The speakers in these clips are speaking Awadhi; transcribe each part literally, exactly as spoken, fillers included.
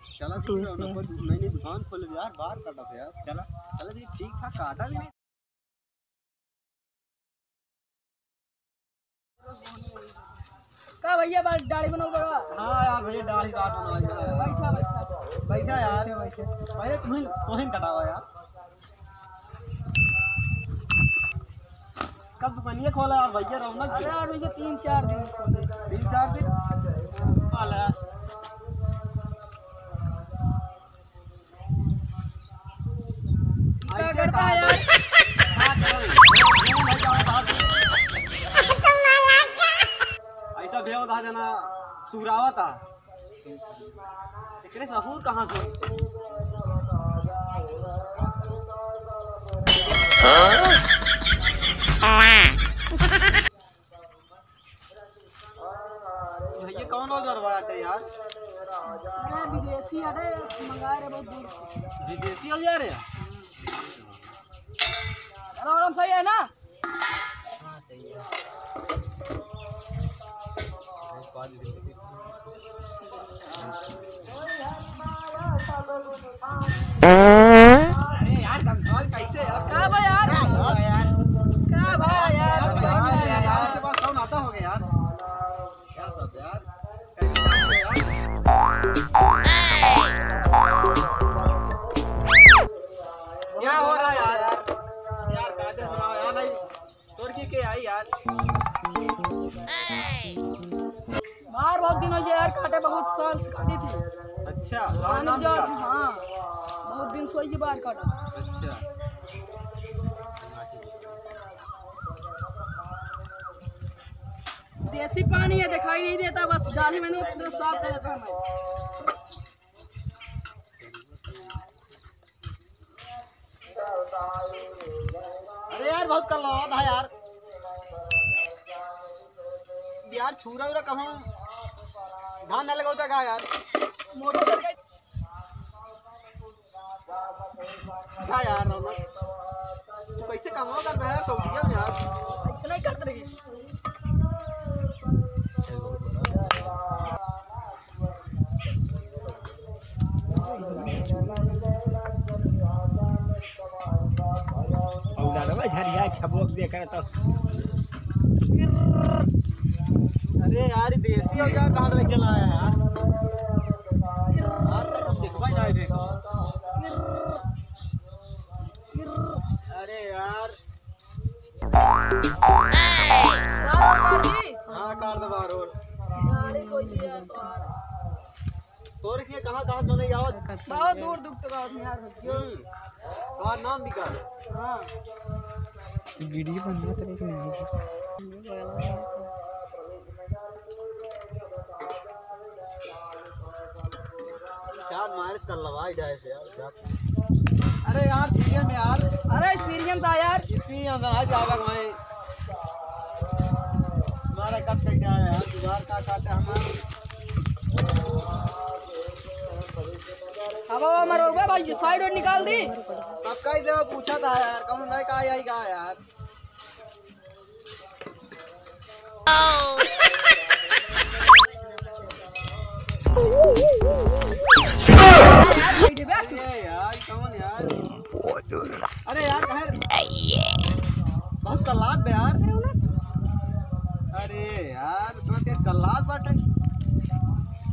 चला ठीक है, उनको नई नई दुकान खोल यार, बार काटा था यार। चला। चला जी, ठीक था, काटा भी नहीं। का भैया, बाल दाढ़ी बनल बा? हाँ यार, भैया दाढ़ी बाल बनल बा यार। बैठा, बैठा। बैठा यार, बैठा। पहले तुहीं, तुहीं कटावा यार। कब दुकानिया खोला यार भैया रौनक? अरे यार, भैया तीन चार दिन खोले। तीन चार दिन? वाला। का ऐसे करता है यार? का करो? ऐसा भेव था जना सुहरावता। एकरे सहूर कहाँ से? भैया कौन औजार बाटे यार? अरे विदेशी, अरे मंगा रहे बहुत दूर से। विदेशी औजार है? अरे मैडम सही है ना? अरे यार, कंकाल कैसे यार? का बा यार? का बा यार? का बा यार? यार, यार, यार, आपके पास कौन आता होगा यार? क्या सब यार? कैसे हो यार? क्या हो रहा है यार? यार, कायदे से रहो यार, नहीं। तोर के, के आई यार? बार बहुत दिन हो गया यार, काटे बहुत साल से काटी थी। अच्छा, बार पानी नाम जा, क्या? हाँ, बहुत दिन से होई बार काटा। अच्छा। देसी पानी है, दिखाई नहीं देता, बस डाली मैंने पूरा साफ कर देता है। अरे यार, बहुत कल्लावा था यार। यार, छुरा उरा कहूँ धान न लगावता का यार? मोटर चल गई। अच्छा यार, रौनक, तू कैसे कमावा करता है यार, सऊदिया में यार? ऐसे नहीं करते रहिए। औलादवा झरिया छबोक दे करे तो। अरे यार, ई देसी औजार कहाँ से लेके लाया यार? यार, तो कुछ दिखवा जाए रे। अरे यार। हाँ, कार दबा रोड। तोरे के कहाँ, कहाँ से नहीं आवत? बहुत दूर दूर तक आवत यार। हम्म। तुम्हारा नाम भी का? हाँ। वीडियो बनवा तो नहीं। यार, मारे कल्लवाई जाए से यार। अरे यार, सीरियस में यार। अरे, सीरियस था यार। सीरियस था, आज आवा भाई। हमारा कब तक क्या है यार, दीवार का काटे हमारा। अब वो मरोगे भाई, साइड और निकाल दी। अब कई देवा पूछा था यार, कौन नहीं कहा यही कहा यार। अरे यार, कौन यार? अरे यार, कहे बहुत कल्लात बे यार। अरे यार, तो के कल्लात बाटे।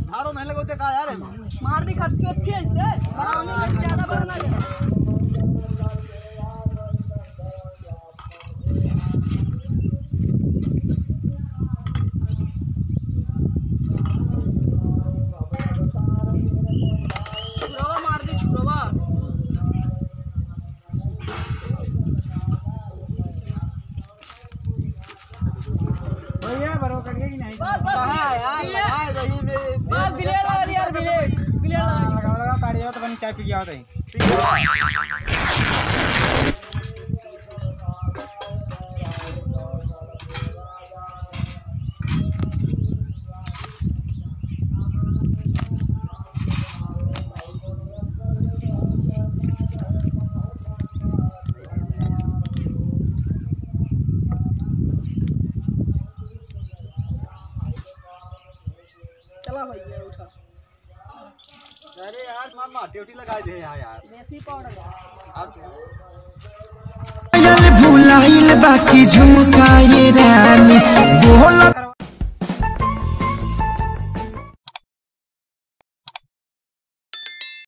धारो नहीं लगोते का यार? मार दी खत के होती है इससे। बड़ा होने से ज्यादा बढ़ना है। छुरवा मार दे, छुरवा। भैया, बरो करिए कि नहीं? बस, बस, कहाँ है यार? बिलेड़। लगाए वही में। बस, बिलेड़ लगा दी यार, बिलेड़। बिलेड़ लगा दी। लगा, लगा, तारी हो तो बनी चाय पी के आओ तई। चला भैया, उठा। अरे यार, मामा, ड्यूटी लगा दे यार, यार। देसी पाउडर। पायल भुलाइल बाकी झुमका ये रानी,